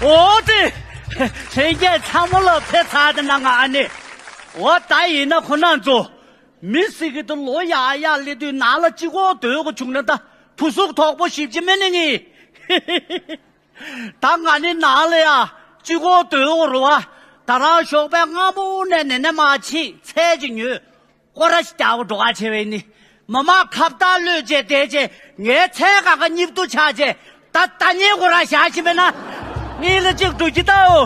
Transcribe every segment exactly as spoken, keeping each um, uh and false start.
འོ་དེ། ལྷན་རྒྱས་ཚང་མ་ལ་ཕེབས་ཚར་དེ་ན་ང་ཨ་ནི། འོ་ད་ཡིན་ན་ཁོ་ན་ཚོ། མི་ཟེར་གི་དུ་ལོ་ཡག་ཡག་སླེབས་དུས་ནང་ལ་གཅིག་པོ་སྡོད་དགོས་བྱུང་ན་ད་བུ་གཟུགས་མཐོ་པོ་ཞིབ་ཅི་མི་ནི་ངེས། ད་ང་ནི་ནང་ལ་ཡ་གཅིག་པོ་སྡོད་དགོས་རུ་བ། ད་རང་ཞོགས་པའི་སྔ་མོ་ནས་ནི་ནས་མ་ཕྱིན་ཚལ་གྱི་ཉོས། སྐོར་ར་ཞིག་རྒྱག་འགྲོ་ག་བྱས་པས་ནི། མ་མ་ཁ་བརྡ་གློད་བྱས་བསྡད་བྱས་ངའི་ཚལ་གང་ག་གཉིབ་ཏུ་ཆགས་བྱས། ད་ལྟ་ཉེ་གོ་ར་བཞག་ཕྱིན་པས་ན། ངེད་ལ་གཅིག་འགྲོ་གི་ད་འོ།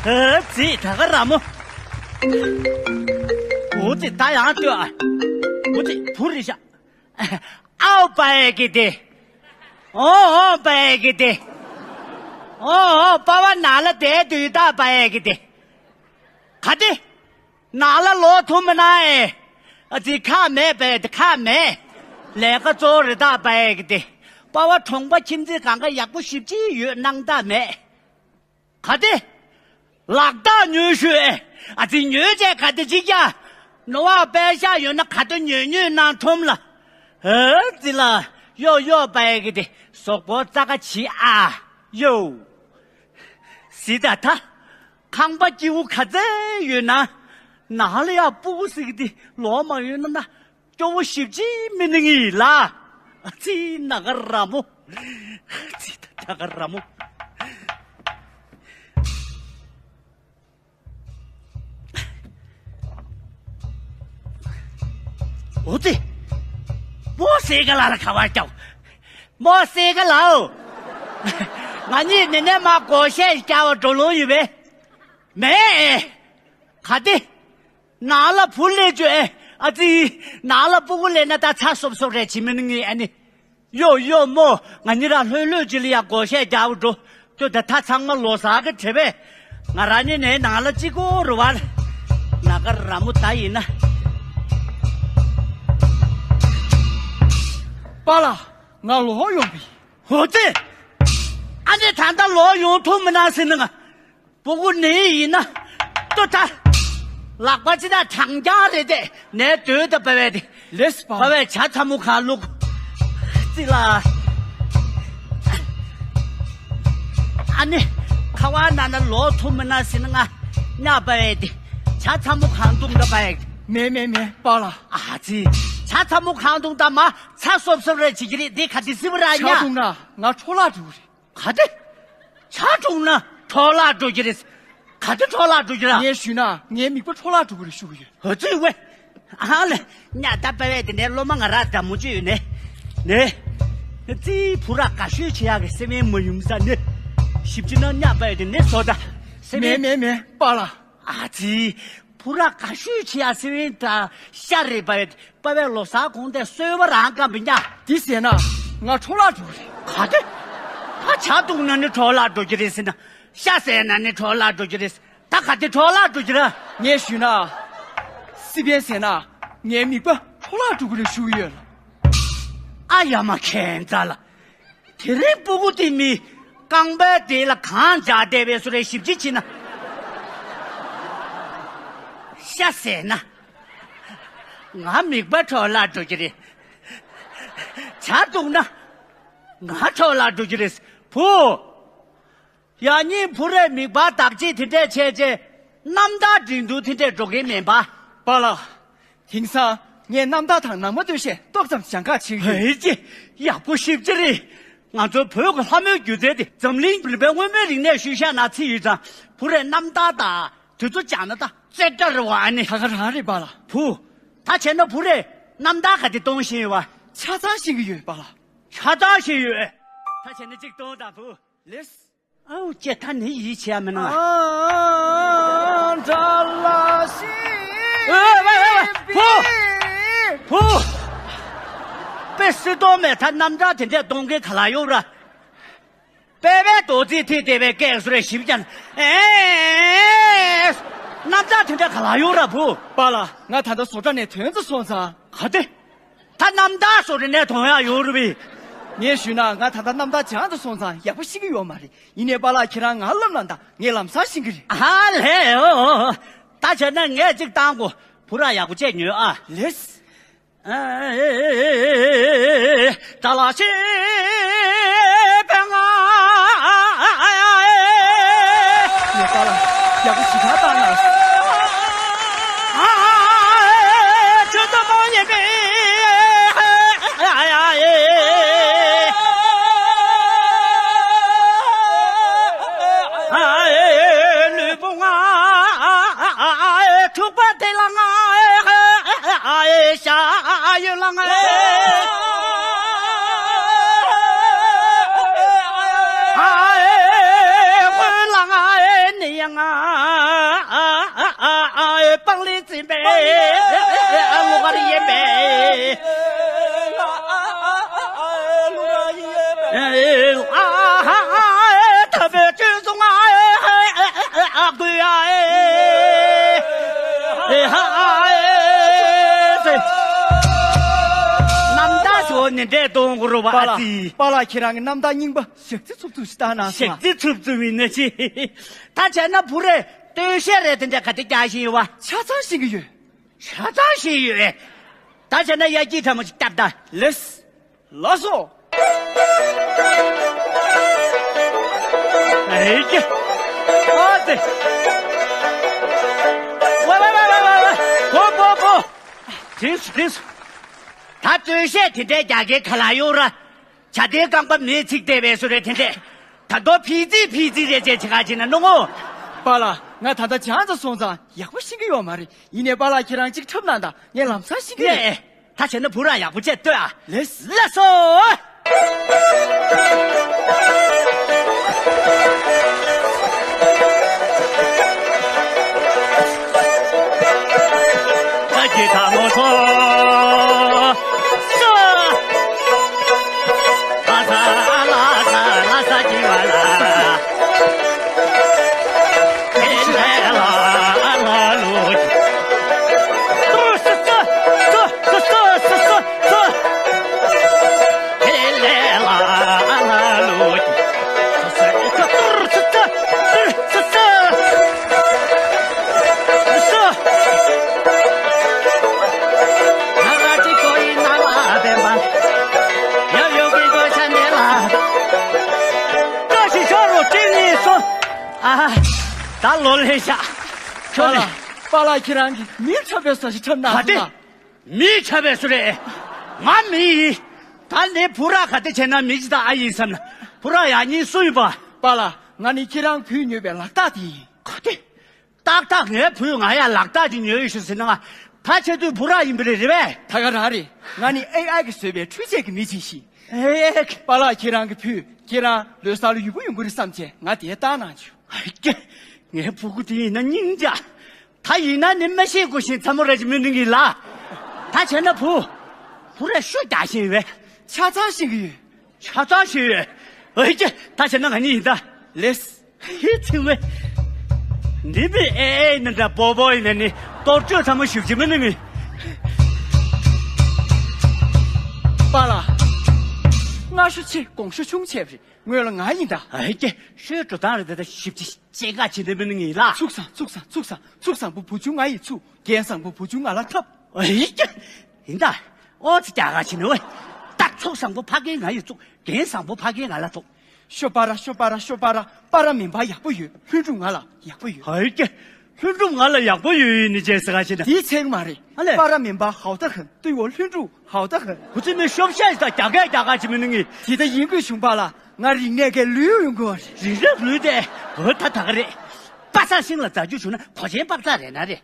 ཨ་ཙི་ད་ག་ར་མོ། འོ་ཙི་ད་ཡང་ལྟོས་ཨ། འོ་ཙི་བུ་རི་ཤ། ཨའོ་པ་ཡེ་གི་དེ། ཨོ་ཨོ་པ་ཡེ་གི་དེ། ཨོ་ཨོ་པ་བ་ན་ལ་དེ་དུས་ད་པ་ཡེ་གི་དེ། ག་དེ། ནང་ལ་ལོག་ཐུབ་མི་ན་ཨེ། ཨ་ཙི་ཁ་མེད་པས་དེ་ཁ་མེད། ལས་ཀ་གཙོ་རེ་དག་པ་ཡེ་གི་དེ། པ་བ་གྲོང་པ་ཁྱིམ་མཚེས་གང་ག་ཡག་པོ་ཞིབ་ཅིག་ཡོད་སྣང་དག་མེད། ག་དེ། ལག་རྟགས་ཉོས་ཤོས་ཨེ། ཨ་ཙི་ཉོས་བྱས་ག་དེ་ཅིག་ཀྱ། ནོ་བ་པད་ཤག་ཡོད་ན་ག་དེ་ཉོས་ཉོས་ནང་ཁྲོམ་ལ། ཨ་ཙི་ལ། ཡོ་ཡོ་པ་ཡེ་གི་དེ་ཟོག་པོ་རྩ་ཁ་ཆི་ཨ། ཡོ། སི་ད་ད། ཁང་པ་སྐྱིད་པོ་ག་ཚད་ཡོད་ན། ནང་ལ་ཡ་སྤུ་གུ་ཟིག་དེ་ལོག་མ་ཡོད་ན་ན། སྐྱོ་བོ་ཞིབ་ཅིག་མི་ནི་ངེས་ལ། ཨ་ཙི་ན་ག་ར་མོ། ཨ་ཙི་ད་ག་ར་མོ། འོ་ཙི། མོ་སེ་ག་ལ་ལ་ཁ་བ་སྐྱོ། མོ་སེ་ག་ལའོ། ང་གཉིས་ནི་ནས་མ་གོ་ཤེས་སྐྱ་བ་འགྲོ་ལོང་ཡོད་པས། མེད། ག་དེ། ནང་ལ་བུ་ལས་བཅོས་ཨ་ཙི། ནང་ལ་སྤུ་གུ་ལས་ན་ད་ཚ་སོབ་སོབ་རེད་བྱེད་མི་ནི་ངེས་ཨ་ནི། ཡོ་ཡོ་མོ་ང་གཉིས་ར་ལྷོད་ལྷོད་ཅི་ལ་ཡ་གོ་ཤས་རྒྱག་འགྲོ། ཁྱོད་ད་ད་ཚང་མ་ལོ་སར་གི་བྲེལ་བས། ང་ར་ནི་ནས་ནང་ལ་ཅི་གོ་རུ་བ། ན་ག་ར་མོ་ད་ཡིན་ན། པཱ་ལགས། ང་ལོག་ཡོང་པས། ཧོ་ཙེ། ཨ་ནི་ད་ལྟ་ལོག་ཡོང་ཐུབ་མི་ན་ཟིན་ན་ང་། སྤུ་གུ་ནི་ཡིན་ན། ལྟོས་ད། ལག་པ་ཅི་ད་གྲང་རྐྱང་རེད་དེ་ནས་སྡོད་ད་པ་བས་དེ། ལེས་པ། པ་བས་ཇ་ཚ་མོ་གང་བླུག་ཙི་ལ། ཨ་ནི། ཁ་བ་ན་ན་ལོག་ཐུབ་མི་ན་ཟིན་ང་། ཉ་པ་བས་དེ། ཇ་ཚ་མོ་གང་བླུག་ད་པ་བས། མེ་མེ་མེ་པཱ་ལགས། ཨ་ཙི། ཇ་ཚ་མོ་གང་བླུག་ད་མ་ཚ་སོབ་སོབ་རེད་བྱེད་ཀྱི་རེད་དེ་ག་དེ་སི་བུ་ར་ཉ། ཇ་བླུག་ན་ང་འཕྲོ་བརླག་འགྲོ་གི་རེད། ག་དེ། ཇ་བླུགས་ན་འཕྲོ་བརླག་འགྲོ་གི་རེད། ག་དེ་འཕྲོ་བརླག་འགྲོ་གི་ར། ངས་ཞུས་ན་ངའི་མིག་པ་འཕྲོ་བརླག་འགྲོ་གི་རེད་ཞུ་གི་ཡོད། ཧོ་ཙི་ཝེ། ཨ་ལེ། ཉ་ད་པ་བས་དེ་ནས་སློབ་མ་ང་ར་འདྲ་མོ་ཅིག་ཡོད་ནས། ནས། ཙི་བུ་ར་དགའ་ཤོས་བྱེད་ཡག་གི་སེམས་ཡན་མ་ཡུམ་ས་ནས། ཞིབ་ཅི་ན་ཉ་པ་བས་དེ་ནས་བཟོ་ད། སེམས་མེ་ཡན། མེ་མེ་པཱ་ལགས། ཨ་ཙི། བུ་ར་དགའ་ཤོས་བྱེད་ཡག་སེམས་ཡན་ད་ཤ་རེད་པ་བས། པ་བས་ལོ་སར་གོང་དེ་གསོལ་བ་རང་བཀབ་མི་ཉག་འདི་ཟེར་ན་ང་འཕྲོ་བརླག་འགྲོ་གི་རེད། ག་དེ། ད་ཇ་བླུགས་ན་ནི་འཕྲོ་བརླག་འགྲོ་གི་རེད་ཟེར་ན། ཤ་ཟས་ན་ནི་འཕྲོ་བརླག་འགྲོ་གི་རེད། ད་ག་དེ་འཕྲོ་བརླག་འགྲོ་གི་ར། ངས་ཞུས་ན། སི་པན་ཟས་ན་ངའི་མིག་པ་འཕྲོ་བརླག་འགྲོ་གི་རེད་ཞུ་གི་ཡོད་ལ། ཨ་ཡ་མ་ཁྱད་མཚར་ལ། དེ་རིང་སྤུ་གུ་དེ་མི་རྐང་པའི་དེ་ལ་གང་འཇག་བསྡད་པའི་བཟོ་རེ་ཞིབ་ཅིག་བྱེད་ན། ཤ་ཟས་ན། ང་མིག་པ་འཕྲོ་བརླག་འགྲོ་གི་རེད། ཇ་བླུགས་ན། ང་འཕྲོ་བརླག་འགྲོ་གི་རེད། བུ། ཡང་སྙིང་བུ་རས་མིག་པ་བདག་གཅེས་དེ་འདྲས་བྱས་རྗེས་རྣམ་ཐར་འབྲི་འདུག་དེ་འདྲས་འགྲོ་གི་མིན་པ། པཱ་ལགས། དེང་སང་ངས་རྣམ་ཐར་དང་ནང་མ་སྟོད་གཞས་ཏོག་ཙམ་སྦྱང་ག་བྱེད་ཀྱི་ཡོད། ཧེ་ཅེ། ཡག་པོ་ཞིབ་ཅི་རེད། ང་ཚོའི་བོད་ཀྱི་ལྷ་མོའི་སྒྱུ་རྩལ་དེ་འཛམ་གླིང་རིམ་པའི་མངོན་མིན་རིག་གནས་ཤུལ་བཞག་ན་ཚིག་ཡོད་ཙང་བུ་རས་རྣམ་ཐར་དང་དེ་ཚོ་སྦྱང་ན་ད་རྩེ་གྲ་རེད་བ་ཨ་ནི། ད་ག་རང་རེད་པཱ་ལགས། བུ། ད་བྱས་ན་བུ་རས་རྣམ་ཐར་ག་དེ་གཏོང་བཞིན་ཡོད་བ། ཆ་ཚང་ཤེས་ཀྱི་ཡོད་པཱ་ལགས། ཆ་ཚང་ཤེས་ཡོད། ད་བྱས་ན་གཅིག་གཏོང་དང་བུ། ལེས། ཨའུ་ཅེ་ད་ནི་ཡིད་ཆེས་ཡ་མིན་ན། ཨ་འདྲ་ལ་ཤི། ཨེ་ཝེ་ཝེ་ཝེ། བུ། བུ། པེ་སི་ཏོ་མེ་ད་རྣམ་གྲངས་དེ་འདྲས་གཏོང་མཁན་ག་ལ་ཡོད་ར། པེ་པེ་རྡོ་རྩིག་ཐིག་དེ་བའི་སྐད་སུ་རེ་ཞིབ་ཀྱང་། ཨེ། རྣམ་གྲངས་དེ་འདྲས་ག་ལ་ཡོད་ར་བུ། པཱ་ལགས་ང་ད་ལྟ་བཟོ་གྲྭ་ནས་ཐོན་ཙམ་སོང་ཙང་། ག་དེ། ད་རྣམ་ཐར་སོ་རེ་ནས་མཐོང་ཡག་ཡོད་རུ་བི། ངས་ཞུས་ན་ང་ད་ལྟ་རྣམ་ཐར་སྦྱང་དུ་སོང་ཙང་ཡག་པོ་ཤེས་ཀྱི་ཡོད་མ་རེད། ཡིན་ནའི་པཱ་ལགས་ཁྱེད་རང་ང་བསླབ་གནང་དང་ངས་ལམ་སང་ཤེས་ཀྱི་རེད། ཧ་ལས་ཨོ། ད་བྱས་ན་ངས་གཅིག་བཏང་གོ། བུ་ར་ཡག་པོ་བྱས་ཉོས་ཨ། ལེས། ད་ལ་ཤེས་པ། ཡག་པོ་ཞིག་ད་བཏང་ན། ཨ་ཨ་ཨ་ཨེ། ཁྱོད་ཚོ་མང་ཡིན་པས། ཨ་ཨ་ཨ་ཨེ། ཨ་ཨེ་ལུས་པོ་ང་ཨ་ཨ་ཨ་ཨེ། ཐུག་པ་དེ་ལ་ང་ཨེ་ཨ་ཨེ། ཤ་ཡོད་ལ་ང་ཨེ། ཨ་ཨེ་ཧོན་ལ་ང་ཨེ། ནི་ཡང་ང་ཨ་ཨ་ཨ་ཨེ། སྤང་ལེ་འཛིན་པའི་ཨ་ལོ་གར་ཡིན་པས། ཨ་ཨ་ཨ་ཨེ། ཐབས་པའི་ཆོས་སུ་ང་ཨེ་ཨ་ཨ་ཨ་ཨ་ཨ་ཨ་ཨ་ཨ་ཨ་ཨ་ཨ་ཨ་ཨ་ཨ་ཨ། རྣམ་དག་ཞོ་ནི་འདྲེ་གཏོང་དགོས་རུ་བ། པཱ་ལགས། ཨ་ཙི། པཱ་ལགས་ཁྱེད་རང་གི་རྣམ་དག་རྙིང་པ་ཞག་རྩི་འཚུབ་འཚུབ་ཞིག་བཏང་གནང་སོང་། ཞག་རྩི་འཚུབ་འཚུབ་ཡིན་ན་ཅི། ད་བྱས་ན་བུ་རེ་སྟོད་གཞས་རེ་དེ་འདྲ་ག་དེ་རྒྱག་བཞིན་ཡོད་བ། ཆ་ཚང་ཤེས་ཀྱི་ཡོད། ཆ་ཚང་ཤེས་ཡོད། ད་བྱས་ན་ཡ་སྐྱིད་ཕྲ་མོ་ཞིག་བཏབ་ད། ལེས། ལགས་སོ། ཨེ་ཀྱེ། ཨ་ཙི། ཝ་ཝ་ཝ་ཝ་ཝ་ཝ། བོ་བོ་བོ། དྲིས་སུ་དྲིས་སུ། ད་སྟོད་གཞས་དེ་འདྲའི་རྒྱག་མཁན་ག་ལ་ཡོད་ར། བྱ་དེའི་རྐང་པ་མེས་ཚིག་བལྟས་པའི་བཟོ་རེད་དེ་འདྲས། ད་དོ་ཕི་ཙི་ཕི་ཙི་རེད་ཅེས་བྱེད་ག་བྱེད་ན་ནོ་ངོ་། པཱ་ལགས། ང་ད་ལྟ་བྱང་ཙམ་སོང་ཙང་ཡག་པོ་ཤེས་ཀྱི་ཡོད་མ་རེད། ཡིན་ནའི་པཱ་ལགས་ཁྱེད་རང་གཅིག་འཁྲབ་གནང་དང་། ངས་ལམ་སང་ཤེས་ཀྱི་རེད། ངས་ད་བྱས་ན་བུ་ར་ཡག་པོ་བྱས་ལྟོས་ཨ། ལེས། ལགས་སོ། ད་ཀྱི་ཐ་མོ་ཚོ། ལ་ས་ལ་ས་ལ་ས་ཀྱི་བ་ལ། ཨེ་ལེ་ལ་ལ་ལུ། ཏུ་སི་ཏུ་ཏུ་ཏུ་སི་སི་སི་སི། ཨེ་ལེ་ལ་ལ་ལུ། ཏུ་སི་ཏུ་ཏུ་སི་སི་སི། ཨ། ད་ལོ་ལེ་ཤ། ཁྱོད་ལ། པཱ་ལགས་ཁྱེད་རང་གིས་མིའི་འཁྲབ་པའི་བཟོ་ཞིག་འཁྲབ་གནང་སོང་ལ། མིའི་འཁྲབ་པའི་བཟོ་རེད། ང་མི་ཡིན། ད་ནི་བུ་ར་ག་དེ་བྱས་ན་མི་ཅི་ད་ཨ་ཡིན་བསམ་ན། བུ་ར་ཡང་ཉིན་སུ་ཡིན་པ། པཱ་ལགས་ང་ནི་ཁྱེད་རང་བུས་ཉོས་པའི་ལག་རྟགས་དེ་ཡིན། ག་དེ། ཏག་ཏག་ངའི་བུས་ང་ཡ་ལག་རྟགས་ཅིག་ཉོས་ཡོད་ཤག་ཟེར་ན། ང་ཕ་ཆེ་དུས་བུ་ར་ཡིན་པ་རེད། རེད་པས། ད་ག་རང་རེད། ང་ནི་ཨེ་ཨའི་གིས་བཟོས་པའི་འཕྲུལ་ཆས་ཀྱི་མི་ཅིག་ཤི། ཨེ་ཨེ། པཱ་ལགས་ཁྱེད་རང་གི་བུས་ཁྱེད་རང་ལོ་གསར་ལ་ཡུལ་པོ་ཡོང་གི་རེད་བསམ་བྱས་ང་དེ་བཏང་གནང་བྱུང་། ཨ་ཀྱེ། ངའི་བུ་གུ་དེ་ཡིན་ན་སྙིང་རྗེ། ད་ཡིན་ན་ནི་མ་ཤེས་དགོས་ཤིང་ཚ་མོ་ར་ཅིག་མི་ནུས་གི་ལ། ད་བྱས་ན་བུ། བུ་ར་ཤུ་རྒྱག་བཞིན་ཡོད་པས། ཆ་ཚང་ཤེས་ཀྱི་ཡོད། ཆ་ཚང་ཤེས་ཡོད། ཨེ་ཀྱེ། ད་བྱས་ན་ང་གཉིས་ཡིན་ད། ལེས། ཧི་ཚིག་བས། འདི་མི་ཨེ་ཨེ་ནི་འདྲ་པོ་པོ་ཡིན་ན་ནི་གཏོར་སྤྱོད་ཚ་མོ་ཞིབ་ཅིག་མི་ནུས་མི། པཱ་ལགས། སྔ་ཤོས་ཆེ་གོང་ཤོས་ཆུང་བྱས་པ་རེད། སྔོན་ལ་ང་ཡིན་ད། ཨེ་ཀྱེ། ཤོས་འགྲོ་སྟངས་རེད་ད། ཞིབ་ཅིག་ཅེས་ཀ་ཅི་འདྲ་མི་ནི་ངེས་ལ། ཚུགས་བཟང་ཚུགས་བཟང་ཚུགས་བཟང་། ཚུགས་བཟང་པོ་བུ་ཆུང་ང་ཡིས་ཚུགས། འགན་བཟང་པོ་བུ་ཆུང་ང་ལ་འཐབ། ཨེ་ཀྱེ། ཡིན་ད། ཨོ་ཙི་རྒྱ་གར་ཕྱིན་ནོ། ད་ཚུགས་བཟང་པོ་ཕ་རྒན་ང་ཡིས་ཚུགས། འགན་བཟང་པོ་ཕ་རྒན་ང་ལ་ཐོགས། ཤོ་པ་ར་ཤོ་པ་ར་ཤོ་པ་ར། པ་ར་མིན་པ་ཡག་པོ་ཡོད། ལྷུན་གྲུབ་ང་ལ་ཡག་པོ་ཡོད། ཧོལ་ཀྱེ། ལྷུན་གྲུབ་ང་ལ་ཡག་པོ་ཡོད་ཡོད་ནི་ཅེས་ཟེར་ག་ཕྱིན་ན། དེའི་ཚེག་མ་རེད། ཨ་ལས། པ་ར་མིན་པ་ཧའོ་ད་ཧན། ཏུའི་འོ་ལྷུན་གྲུབ་ཧའོ་ད་ཧན། བུ་ཚོ་མི་ཤོབ་ཤ་ཡི་ད་རྒྱ་སྐད་རྒྱ་གར་ཅི་མི་ནི་ངེས། དེ་ད་ཡིན་དགོས་བྱུང་པ་ལ་ང་རིག་གནས་ཀའི་ལུས་ཡོང་དགོས་པ་རེད། རིག་རབ་ལུས་ཏེ། འོ་ད་ད་ག་རེད། པ་སངས་ཤིང་ལ་རྫ་རྒྱུ་བྱུང་ན་གོ་ཆེན་པ་ཙ་རེད་ན་རེད།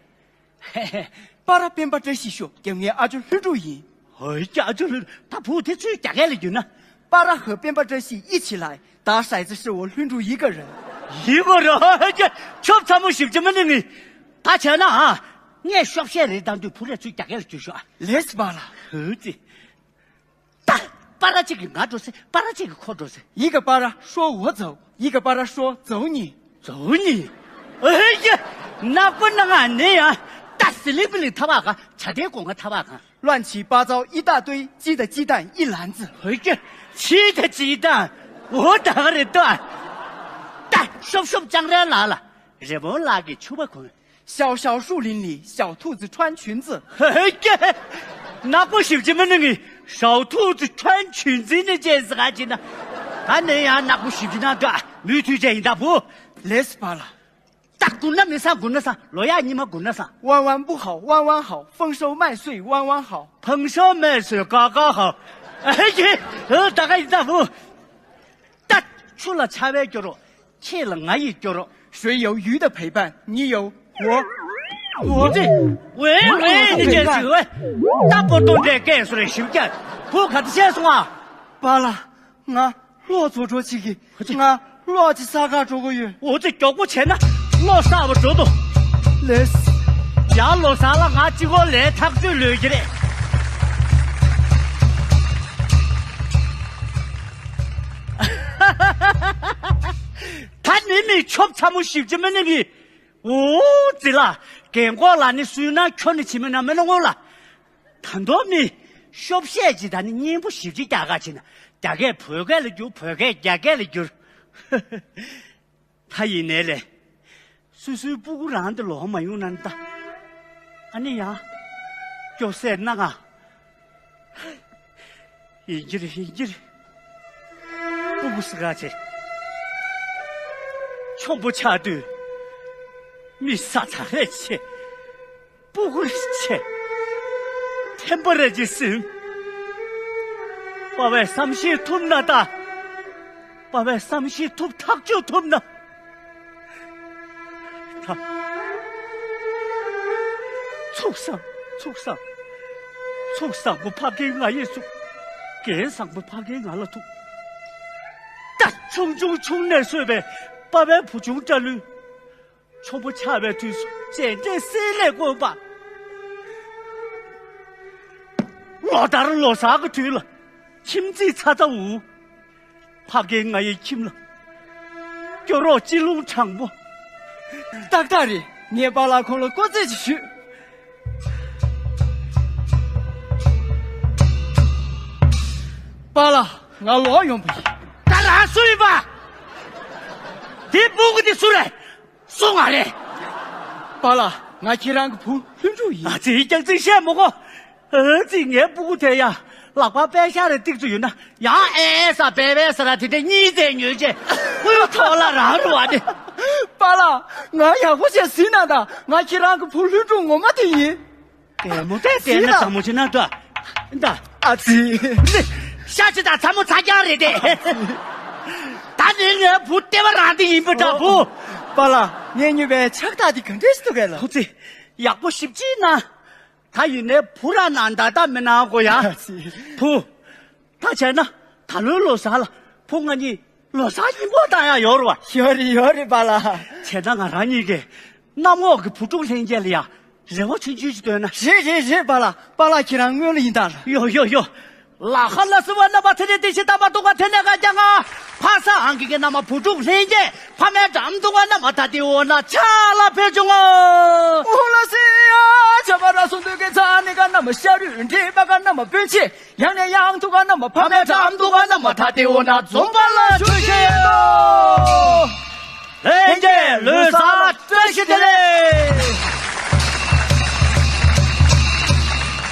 པ་ར་སྤེན་པ་བཀྲ་ཤིས་ཤོག་རྒྱབ་ངའི་ཨ་ཇོ་ལྷུན་གྲུབ་ཡིན། ཧོ་ཡ་ཨ་ཇོ་ལྷུན་ད་བུ་དེ་ཚོའི་རྒྱ་སྐད་ལ་བསྒྱུར་ན། པ་ར་ཧོ་སྤེན་པ་བཀྲ་ཤིས་ཨི་ཆི་ལའི་ད་ཧྲའི་ཙི་ཧྲི་འོ་ལྷུན་གྲུབ་ཡི་ག་རེད། ཡི་ག་རེད། ཧོ་ཡ་ཆོབ་ཚ་མོ་ཞིབ་ཅི་མི་ནི་ངི། ད་བྱས་ན་ཨ། ངས་ཤོབ་ཤ་རེ་བཏང་དུས་བུ་ར་ཚོའི་རྒྱ་སྐད་ལ་བསྒྱུར་ཤོག་ཨ། ལེས་པ་ལ། ཧོ་ཙི། ད། པ་ར་གཅིག་གིས་ང་འགྲོ་ཟེར། པ་ར་གཅིག་གིས་ཁོ་འགྲོ་ཟེར། 一个巴拉说我走，一个巴拉说走你。走你。ཨེ་ཡ། ནག་པོ་ནང་ང་ནི་ཡ། ད་སི་ལིང་པི་ལིང་ཐ་བ་གང་། བྱ་དེ་སྒོ་ང་ཐ་བ་གང་། 乱七八糟一大堆，鸡的鸡蛋一篮子。 ཧོ་ཀྱེ། ཕྱིའི་ད་ཅི་ད། འོ་ད་ག་རེད་ད། ད་ཤོབ་ཤོབ་ཅང་རེ་ལ་ལ། རི་བོང་ལགས་ཀྱི་ཕྱུ་པ་གོན། 小小树林里，小兔子穿裙子。 ཧེ་ཀྱེ། ནག་པོ་ཞིབ་ཅི་མི་ནི་ངི། 小兔子穿裙子ནི་ཅེས་ཟེར་ག་ཅི་ན། ད་ནི་ཡང་ནག་པོ་ཞིབ་ཅི་ན་ད་མུ་མཐུད་ཅེས་ཡིན་ད་བུ། ལེས་པ་ལ། ད་ དགུ་ན་མི་ས་དགུ་ན་ས་ལོ་ཡག་ཉི་མ་དགུ་ན་ས། 万万不好，万万好，丰收麦穗万万好。 ཕང་ཤོ་མེད་སོས་ཀ་ཀ་ཧ། ཨེ་ཀྱེ། ད་ག་ཡི་ད་བུ། ད་ཆུ་ལ་ཆར་པའི་སྐྱོ་རོགས། ཁྱེད་ལ་ང་ཡི་སྐྱོ་རོགས། 水有鱼的陪伴，你有我，我 ཅི། ཝེ་ཝེ་ནི་ཅེ་ཅི་ཝེ། ད་པོ་ཏོ་འདྲེ་སྐད་སོ་རེ་ཞིབ་རྒྱ། བུ་ག་ཚོད་བཤད་སོང་ཨ། པཱ་ལགས། ང་གློག་བཙོག་འགྲོ་བྱེད་ཀྱི། ང་གློག་ཅིག་ཟ་གར་འགྲོ་གི་ཡོད། འོ་ཙི་མགྱོགས་པོ་བྱས་ན་གློག་ཟ་བར་འགྲོ་དོ། ལེས། ཡར་ལོ་ཟ་ལ་ང་གཅིག་པོ་ལས་ཐག་ཆོད་ལོས་ཀྱི་རེད། ད་ནི་མི་ཆོབ་ཚ་མོ་ཞིབ་ཅི་མི་ནི་མི། འོ་ཙི་ལ། རྒན་གོག་ལ་ནི་སུས་ན་ཁྱོད་ནི་བྱེད་མི་ན་མི་ན་ངོ་ལ། ད་མདོ་མི། ཤོབ་བཤད་ཅི་ད་ནི་སྙན་པོ་ཞིབ་ཅི་རྒྱ་གར་ཕྱིན་ན། རྒྱ་སྐད་བོད་སྐད་ལ་བསྒྱུར་བོད་སྐད་རྒྱ་སྐད་ལ་བསྒྱུར། ད་ཡིན་ནའི་ལས། སུ་སུའི་སྤུ་གུ་རང་དུ་ལོག་མ་ཡོང་ན་ད། ཨ་ནི་ཡང་། སྐྱོ་སེར་སྣ་ང་། ཡིན་གྱི་རེད་ཡིན་གྱི་རེད། སྤུ་གུ་སི་ག་ཆེ། ཆོམ་པོ་ཆགས་དུས། མི་ས་ཚ་རེ་ཆེ། སྤུ་གུ་རེ་ཆེ། ཐེམ་པ་རེ་ཅི་སིམ། པ་བས་བསམ་ཤེས་ཐུབ་ན་ད། པ་བས་བསམ་ཤེས་ཐུབ་ཐག་ཆོད་ཐུབ་ན། ད། ཚུགས་བསམ་ཚུགས་བསམ། ཚུགས་བསམ་པོ་ཕ་རྒན་ང་ཡི་ཚུགས། རྒན་བསམ་པོ་ཕ་རྒན་ང་ལ་ཐུག། ད་ཆུང་ཆུང་ཆུང་ནས་གསོས་པའི་པ་བའི་བུ་ཆུང་སྐྲ་ལུས། ཆོམ་པོ་ཆགས་པའི་དུས་སུ་བྱས་འདྲེ་སྲིན་ལས་དགོས་པ། ལོ་ལྟར་ལོ་གསར་གྱི་དུས་ལ་ཁྱིམ་མཚེས་ཚ་ཚ་འུ། ཕ་རྒན་ང་ཡི་ཁྱིམ་ལ་སྐྱོ་རོགས་སྤྱི་ལོང་དྲང་པོ། ཏག་ཏག་རེད། ངས་པཱ་ལགས་ཁོང་ལ་སྐུ་རྩེད་ཅིག་ཞུས། པཱ་ལགས་ང་ལོག་ཡོང་པ་ཡིན། ད་རང་སུ་ཡིན་པ། དེ་སྤུ་གུ་དེ་སུ་རེད། སུ་ང་རེད། པཱ་ལགས་ང་ཁྱེད་རང་གི་བུ་ལྷུན་གྲུབ་ཡིན། ཨ་ཙི་ཀྱང་ཙི་བཤད་མོ་གོ། ཨ་ཙི་ངའི་སྤུ་གུ་དེ་ཡ། ལག་པ་པད་ཤག་རེ་ཏིག་ཙུ་ཡོད་ན་ཡང་ཨེ་ཨེ་ས་པེ་པེ་ས་ར་དེ་དེ་གཉིས་ཙེ་ཉོས་ཅེ། སྤུ་གུ་ཐོག་ལ་རང་རུ་བ་དེ། པཱ་ལགས་ང་ཡག་པོ་བྱས་ཟིན་ན་ད་ང་ཁྱེད་རང་གི་བུ་ལྷུན་གྲུབ་ངོ་མ་དེ་ཡིན། དེ་མོ་དེ་དེ་ན་ཟིན་ན་ཚ་མོ་ཆེ་ན་ད། ད། ཨ་ཙི། ཤ་ཆེ་ད་ཚ་མོ་ཚ་རྐྱང་རེད་དེ། ད་ནི་ངའི་བུ་ལྟེ་བ་རང་དེ་ཡིན་པ་འདྲ་བུ། པཱ་ལགས་ངས་ཉོས་པའི་ཕྱག་རྟགས་དེ་ག་འདྲས་སུ་གས་ལ། ཁོ་ཚེ། ཡག་པོ་ཞིབ་ཅིག་ན། ད་ཡིན་ནའི་བུ་ར་ན་ད་ད་མི་ན་གོ་ཡ། བུ། ད་བྱས་ན་ད་ལོའི་ལོ་གསར་ལ་བུ་ང་གཉིས་ལོ་གསར་ཡིན་པོ་ད་ཡ་ཡོར་བ། ཡོད་རེད་ཡོད་རེད་པཱ་ལགས། བྱས་ན་ང་རང་གཉིས་ཀྱི་གནམ་འོག་གི་བུ་ཕྲུག་ལྷན་རྒྱས་ལ་ཡ་རེ་བ་ཆུང་ཆུང་ཞིག་བཏོན་ན། རེད་རེད་རེད་པཱ་ལགས། པཱ་ལགས་ཁྱེད་རང་སྔོན་ལ་ཡིན་ད། ཡོ་ཡོ་ཡོ། ལ་ཧ་ལ་སི་བ་ན་བ་ཐེ་ནེ་ཏི་ཤི་ཏ་མ་ཏུ་ག་ཐེ་ནེ་ག་ཀྱ་ང་། ཕ་ས་ཧང་གི་གི་ན་མ་བུ་ཕྲུག་ལྷན་རྒྱས་ཕ་མའི་འགྲམ་དུ་ག་ན་མ་ཐ་ཏི་འོ་ན་ཆ་ལ་ཕེ་ཅུང་ཨོ། ཧུ་ལ་སི་ཡ་ཆ་པ་ར་སུ་འདུ་གི་ཚ་ནི་ག་ན་མ་ཤ་རུ་འདྲེ་པ་ག་ན་མ་པོན་ཆེ་ཡང་ནས་ཡང་དུ་ག་ན་མ་ཕ་མའི་འགྲམ་དུ་ག་ན་མ་ཐ་ཏི་འོ་ན་འཛོམས་པ་ལ་ཞུ་ཤེས་དོ། ལྷན་རྒྱས་ལོ་གསར་བཀྲ་ཤིས་བདེ་ལེགས།